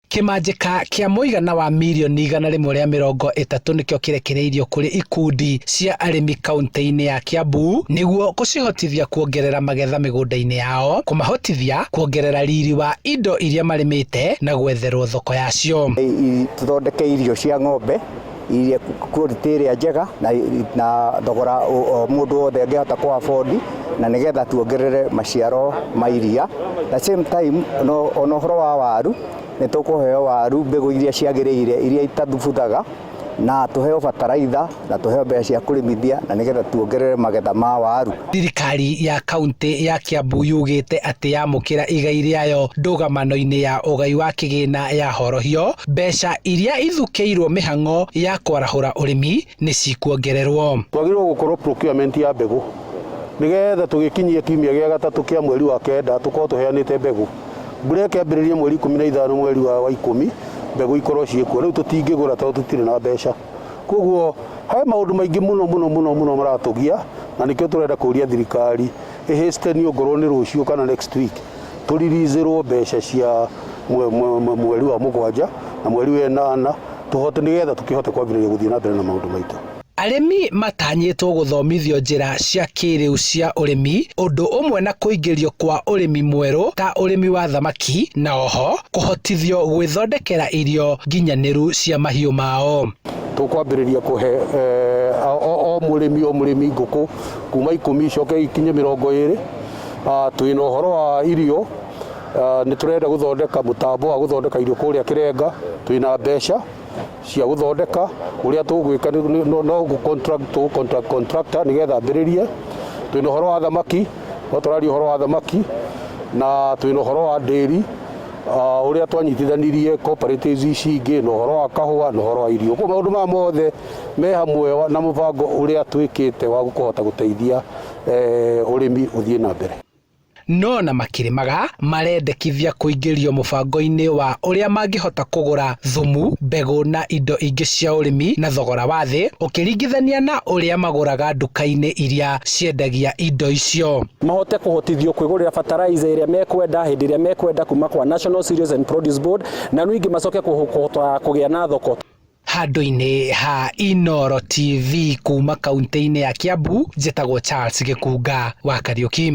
Kĩmanjĩka kĩa mũigana wa mirioni 130 nĩkĩo kĩrekereirio kũrĩ ikundi cia arĩmi kaunti-inĩ ya Kiambu nĩguo gũcihotithia kuongerera magetha mĩgũnda-inĩ yao, kũmahotithia kuongerera riri wa indo iria marĩmĩte na gwetherwo thoko yacio. Tũthondeke irio cia ng'ombe iria quality ĩrĩa njega na thogora mũndũ wothe angĩhota kũ afford, na nĩgetha tuongerere maciaro ma iria. The same time, no ona ũhoro wa waru, nĩ tũkũheo waru mbegũ iria ciagĩrĩire, iria itathubuthaga, na tũheo bataraitha na tũheo mbeca cia kũrĩmithia, na nĩgetha tuongerere magetha ma waru. Thirikari ya kaunti ya Kiambu yugĩte atĩ yamũkĩra igai rĩayo ndũgamano-inĩ ya ũgai wa kĩgĩna ya horohio, mbeca iria ithukĩirwo mĩhang'o ya kwarahũra ũrĩmi nĩ cikuongererwo. Twagĩrĩirwo gũkorwo procurement ya mbegũ nĩgetha tũgĩkinyie kiumia gĩa gatatũ kĩa mweri wa kenda tũkorwo tũheanĩte mbegũ. Mbura ĩkĩambĩrĩria mweri 15 mweri wa 10, mbegũ ikorwo ciĩkuo. Rĩu tũtingĩgũra tondũ tũtirĩ na mbeca. Koguo he maũndũ maingĩ mũno mũno mũno mũno maratũgia, na nĩkĩo tũrenda kũria thirikari ĩhasten ongorwo nĩ rũciũ kana next week tũririizĩrwo mbeca cia mweri wa 7 na mweri wa 8, tũhote nĩgetha tũkĩhote kwambĩrĩria gũthiĩ na mbere na maũndũ maitũ. Arĩmi matanyĩtwo gũthomithio njĩra cia kĩrĩu cia ũrĩmi, ũndũ ũmwe na kũingĩrio kwa ũrĩmi mwerũ ta ũrĩmi wa thamaki, na oho kũhotithio gwĩthondekera irio nginyanĩru cia mahiũ mao. Tũkwambĩrĩria kũhe o mũrĩmi o mũrĩmi ngũkũ kuma 10 icoke ikinye 20. Twĩna ũhoro wa irio, nĩ tũrenda gũthondeka mũtambo wa gũthondeka irio kũrĩa Kĩrenga, twĩna mbeca cia gũthondeka ũrĩa tũgwĩka no contract tũ contract contractor nĩgetha ambĩrĩrie. Twĩna ũhoro wa thamaki, no tũraria ũhoro wa thamaki, na twĩna ũhoro wa ndĩri, ũrĩa twanyitithanirie cooperatives ici ingĩ, na ũhoro wa kahũa na ũhoro wa irio. Koguo maũndũ maya mothe me hamwe na mũbango ũrĩa twĩkĩte wa kũhota gũteithia ũrĩmi ũthiĩ na mbere. No na makĩrĩmaga marendekithia kũingĩrio mũbango-inĩ wa ũrĩa mangĩhota kũgũra thumu, mbegũ na indo ingĩ cia ũrĩmi na thogora wa thĩ ũkĩringithania na ũrĩa magũraga nduka-inĩ iria ciendagia indo icio. Mahote kũhotithio kwĩgũrĩra fertilizer ĩrĩa mekwenda hĩndĩ ĩrĩa mekwenda kuma kwa National Cereals and Produce Board, na ningĩ macoke kũhota kũgĩa na thoko. Handũ-inĩ ha Inooro TV kuma kaunti-inĩ ya Kiambu, njĩtagwo Charles Gĩkunga wa Kariuki.